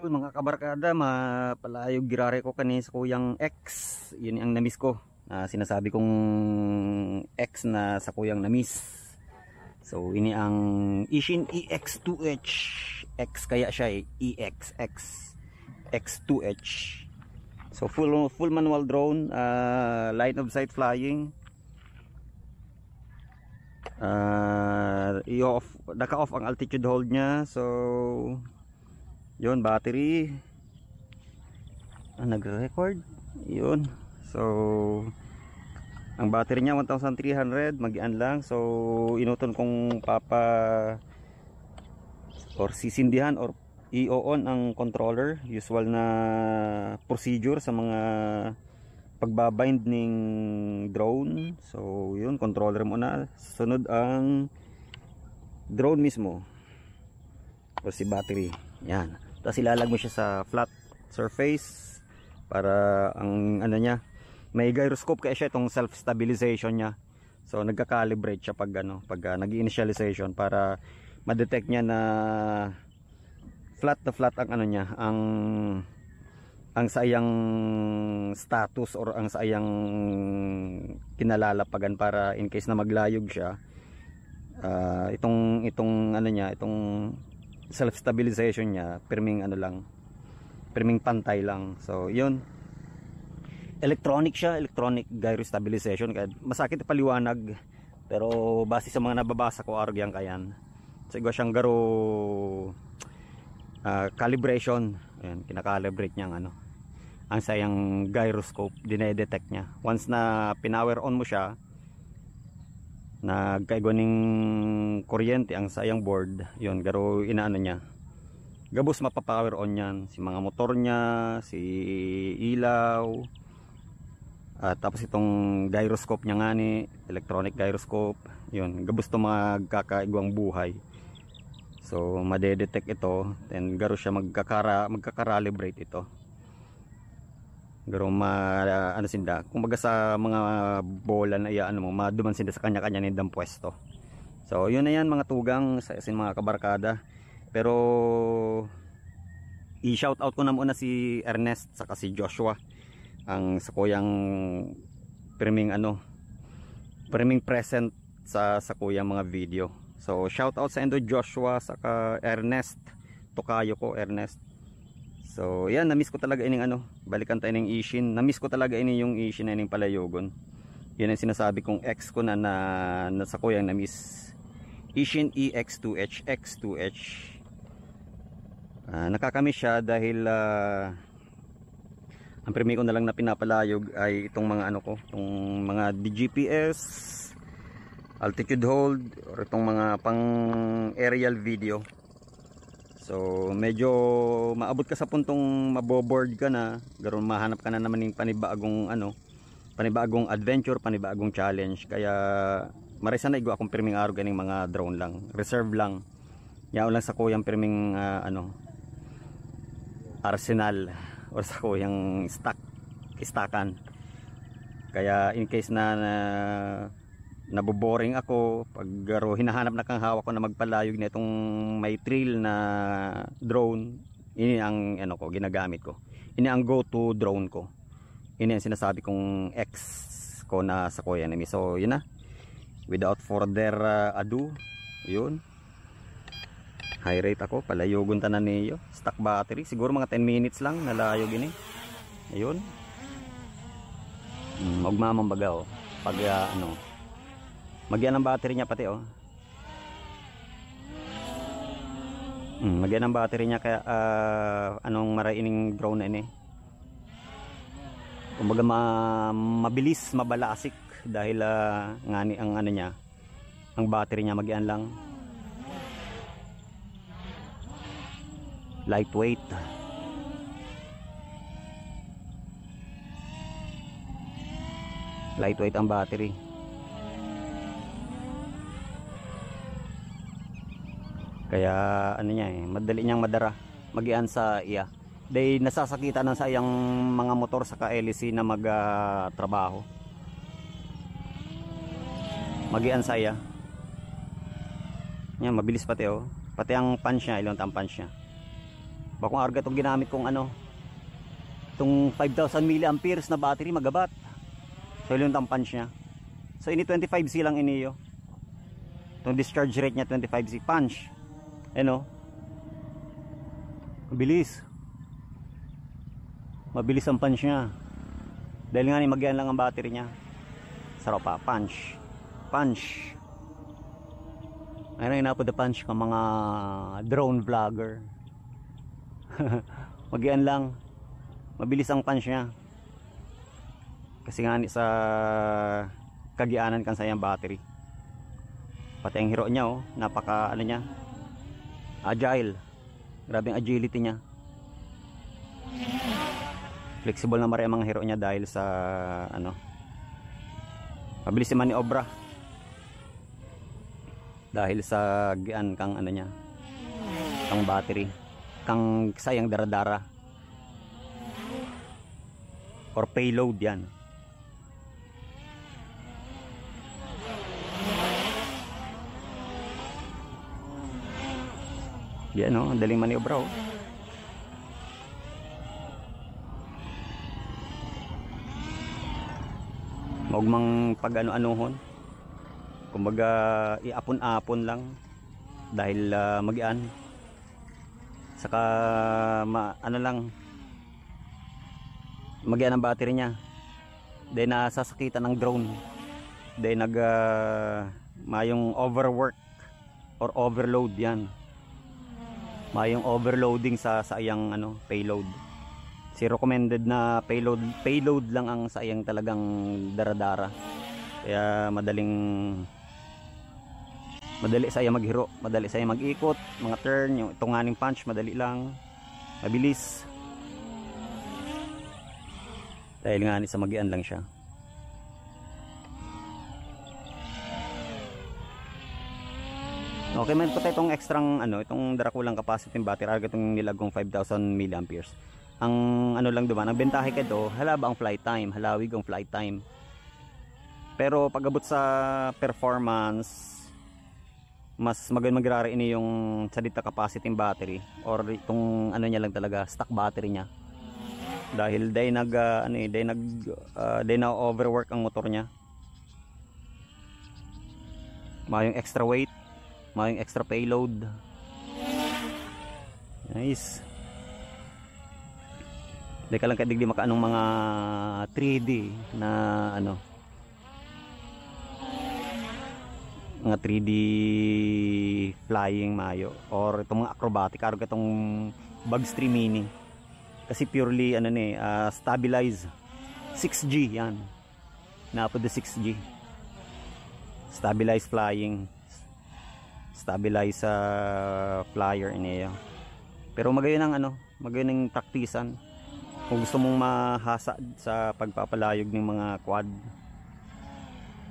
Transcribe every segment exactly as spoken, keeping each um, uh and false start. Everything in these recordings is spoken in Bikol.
Mga kabarkada, mapalayog girare ko kani sa kuyang X. Yun ang namiss ko. Ah, sinasabi kong X na sa kuyang namiss. So, ini ang Eachine E X two H. X kaya siya eh. E X X. X two H. So, full full manual drone, ah, line of sight flying. Ah, i-off, naka-off ang altitude hold niya. So, yun, battery. Ah, nagre-record. Yun. So, ang battery niya one thousand three hundred, magian lang. So, inuton kong papa or sisindihan or i-on ang controller. Usual na procedure sa mga pagbabind ning drone. So, yun, controller muna. Sunod ang drone mismo. O si battery. Yan. Tapos ilalagay mo siya sa flat surface para ang ano niya, may gyroscope kaya siya itong self-stabilization niya. So, nagka-calibrate siya pag ano, pag ah, nag-initialization para ma-detect niya na flat na flat ang ano niya, ang ang saiyang status or ang saiyang kinalalapagan para in case na maglayog siya, ah, itong itong ano niya, itong self-stabilization niya, pirming ano lang, pirming pantay lang. So, yun. Electronic siya, electronic gyro stabilization. Kaya masakit ipaliwanag. Pero base sa mga nababasa ko, arog yan kayan. Sa igwa siyang garo, ah, calibration. Ayan, kinakalibrate niya ang ano, ang sayang gyroscope, dinedetect niya. Once na pinower on mo siya, nagkaigwa ning kuryente ang sayang board, yun, garo inaano niya. Gabos mapapower on yan. Si mga motor niya, si ilaw, at tapos itong gyroscope niya ngani, electronic gyroscope, yun, gabos to magkakaigwang buhay. So, madedetect ito, then garo siya magkakara, magkakalibrate ito. Garo ma, ano sinda, kumbaga sa mga bola na iya, ano mo, maduman sinda sa kanya-kanya nindang pwesto. So, yun na yan, mga tugang, sa asin mga kabarkada. Pero, i-shout out ko na muna si Ernest saka si Joshua, ang sa kuyang priming ano, priming present sa, sa kuyang mga video. So, shout out sa indo, Joshua saka Ernest, tokayo ko, Ernest. So, yan, namiss ko talaga ining ano, balikan tayo ning Eachine. Namiss ko talaga ini yung Eachine na ining palayogon. Yun ang sinasabi kong X ko na, na, na sa kuyang namiss. Eachine E X two H, X two H. Ah, nakakamiss siya dahil, ah, ang pirmi ko na lang na pinapalayog ay itong mga ano ko, itong mga D G P S, altitude hold, or itong mga pang aerial video. So, medyo maabot ka sa puntong mabobored ka na, garo mahanap ka na naman ng panibagong ano, panibagong adventure, panibagong challenge. Kaya, marisa na igwa akong pirming arog ining mga drone lang, reserve lang. Yaon lang sa kuyang pirming, ah, ano, arsenal or sa kuyang stock, istakan. Kaya in case na, na naboboring ako, pag garo hinahanap na kang hawak ko na magpalayog na itong may thrill na drone, ini ang ano ko, ginagamit ko. Ini ang go-to drone ko. Ini ang sinasabi kong X ko na sa kuya ni. So, yun na. Without further, uh, ado, yun. High rate ako, palayogon tanan niyo. Stock battery, siguro mga ten minutes lang, nalayog ini. Ayun. Hmm, magmamang baga, oh. Pag, uh, ano, magian ang battery niya pati, oh. Hmm, magian ang battery niya, kaya, ah, anong maray ining drone na ini. Kumbaga, ma-, mabilis mabalasik dahil, ah, ngani ang ano niya, ang battery niya magian lang. Lightweight. Lightweight ang battery. Kaya ano niya eh, madali niyang madara. Magian sa iya. Dahil nasasakitan ang sayang mga motor sa ka-L C na mag, ah, trabaho. Magian sa iya. Yan, mabilis pati oh. Pati ang punch niya, ilong ang punch niya. Pa kung arga itong ginamit kong ano, itong five thousand milliamperes na battery, magabat. So, yun ang punch niya. So, ini twenty-five C lang iniyo. Itong discharge rate niya, twenty-five C. Punch. Ayan, oh. Mabilis. Mabilis ang punch niya. Dahil nga ni, magian lang ang battery niya. Sarap pa. Punch. Punch. Ayun ang inapod na punch ka, mga drone vlogger. Magian lang. Mabilis ang punch niya. Kasi nga ni sa kagianan kan sa iyang battery. Pati ang hiro niya, oh, napaka ano niya, agile. Grabe ang agility niya. Flexible na mare ang mga hiro niya dahil sa ano, mabilis yung maniobra. Dahil sa gian kang ano niya, kang battery, kang sayang daradara or payload yan. Yan, oh, ang daling maniobra, oh. Maugmang pag-ano-anuhon. Kumbaga, iapon-apon lang dahil ah, magian. Saka ma, ano lang, magian ang battery niya. Dahil nasasakitan ng drone. Dahil nag ah, mayong overwork or overload yan. Mayong overloading sa sa iyang ano, payload. Si recommended na payload, payload lang ang sa iyang talagang daradara. Kaya madaling madali sa iya maghiro, madali sa iya mag-ikot, mga turn, yung tunganing punch, madali lang, mabilis. Dahil nga ni sa magian lang siya. Okay, man po tayo itong extrang, ano, itong darakulang capacity ng battery, arga itong nilagong five thousand milliamperes. Ang ano lang duman, ang bentahe ka ito, halaba ang flight time, halawig ang flight time. Pero pag-abot sa performance, mas magayon magrari ini yung sa dita capacity ng battery or itong ano niya lang talaga, stock battery niya. Dahil day nag ah, ano eh, day nag ah, day na overwork ang motor niya. Mayong extra weight, mayong extra payload. Nice. Di ka lang kadigdi makaanong mga three D na ano, mga three D flying mayo or itong mga acrobatic, arog itong Bugs three Mini. Kasi purely ano ni, ah, stabilize, six G yan. Napod the six G. Stabilize flying. Stabilize sa flyer niya. Pero magayon ang ano, magayon ang praktisan. Kung gusto mong mahasa sa pagpapalayog ng mga quad,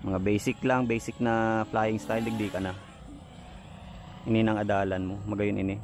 mga basic lang, basic na flying style, digdi ka na. Ini nang adalan mo, magayon ini.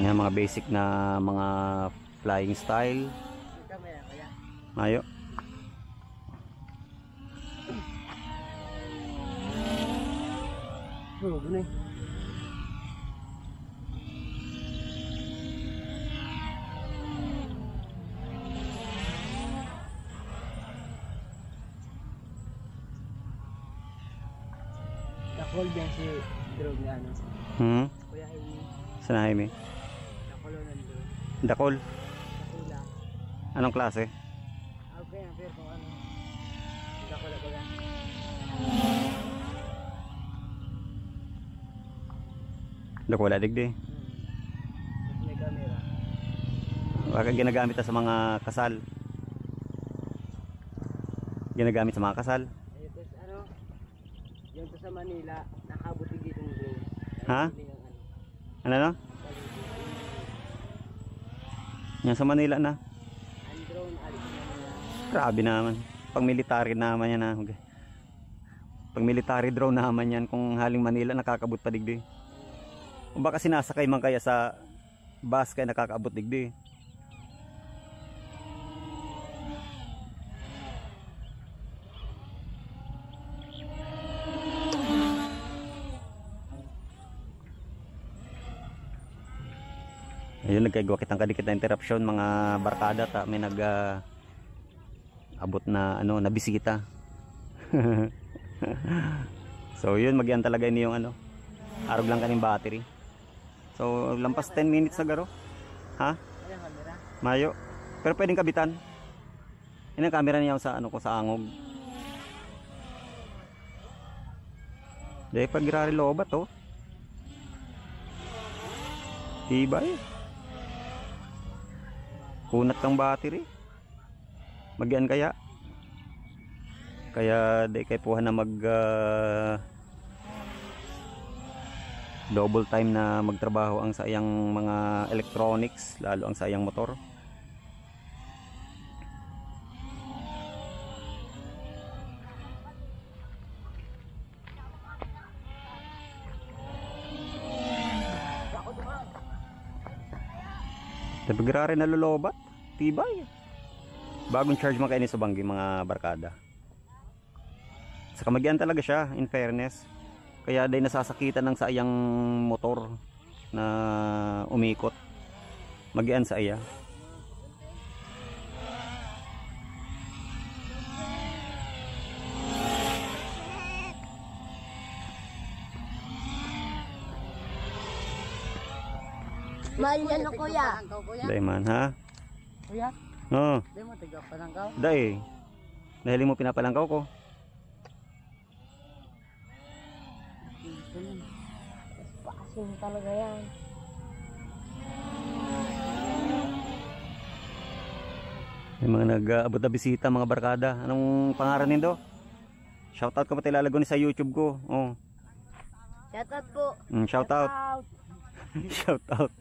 Yan, mga basic na mga flying style. Ikaw, may kuya. Mayo. Oh, gani. Dakol din si drone ni ano. Hmm? Kuya Jaime. Sana Jaime? Dakol ang drone. Dakol? Dakula. Anong klase? Okay, ang fair kung ano. Dakol, dakol lang. Dakula, digdi. Hmm. Tapos may camera. Baka ginagamit na sa mga kasal. Ginagamit sa mga kasal. Ayun, tapos ano, yung to sa Manila, nakabot yung gitong drone. Ha? Yung ano. Ano, no? Yan sa Manila na. Ang drone, alis na nila. Grabe naman. Pang military naman yan, ah. Okay. Pang military drone naman yan, kung haling Manila, nakakabot pa digdi. O baka sinasakay man kaya sa bus kaya nakakaabot digdi. Ayun, nagkaigwa kitang kadikit na interruption, mga barkada, ta may nag, ah, abot na, ano, na bisita. So, yun, magian talaga ini yung, ano, arog lang kaning battery. So, lampas ten minutes na garo. Ha? Mayo. Pero pwedeng kabitan. Yan ang camera niya sa, ano ko, sa angog. Dahil pag girari lobat, oh. Tibay. Kunat kang battery. Magian kaya? Kaya di kay puhan na mag, ah, double time na magtrabaho ang sayang mga electronics, lalo ang sayang motor. Tabi grabe na lolobat. Tibay. Bagong charge man kaini sa banggi, mga barkada. Saka magian talaga siya, in fairness. Kaya day nasasakitan ng saiyang motor na umikot. Magian sa iya. Mahal yan, no, kuya? Day man, ha? Kuya? Oo. Day mo, tiga palangkaw? Day. Dahil mo pinapalangkaw ko. Pasin talaga yan. May mga nag-aabot na bisita, mga barkada. Anong pangaran nindo? Shoutout ko pati lalago ni sa YouTube ko. Oh. Shoutout po. Mm, shoutout. Shoutout.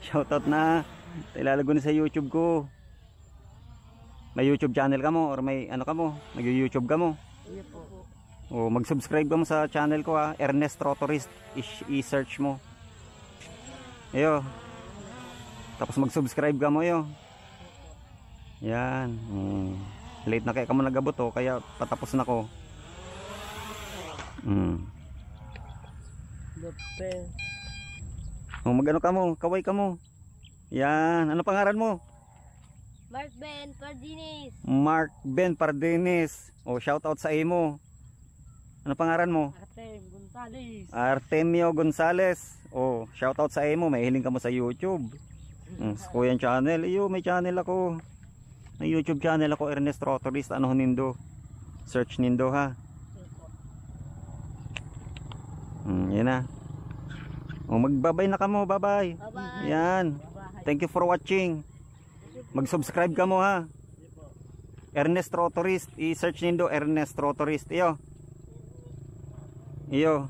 Shoutout na. Ilalago ni sa YouTube ko. May YouTube channel ka mo or may ano ka mo? Mag-YouTube ka mo? Iyo po. O, mag-subscribe ka mo sa channel ko, ha. Ernest Rotorist. I-, i-search mo. Iyo. Tapos mag-subscribe ka mo, iyo. Yan. Mm. Late na kaya ka mo nag-abot, oh, kaya patapos na ko. Mm. Doktor. O, mag-ano ka mo? Kaway ka mo. Yan. Ano pangaran mo? Mark Ben Pardinis. Mark Ben Pardinis. O, shoutout sa imo. Ano pangaran mo? Artem Gonzales. Artemio Gonzales. O, shoutout sa imo. May hiling ka mo sa YouTube. Mm, sa Kuyang Channel. Iyo, may channel ako. May YouTube channel ako, Ernest Rotorist. Ano nindo? Search nindo, ha? Mm, yan na. O, magbabay na kamo. Bye-bye. Bye-bye. Yan. Bye-bye. Thank you for watching. Mag-subscribe kamo, ha. Ernest Rotorist. I-search nindo, Ernest Rotorist. Iyo. Iyo.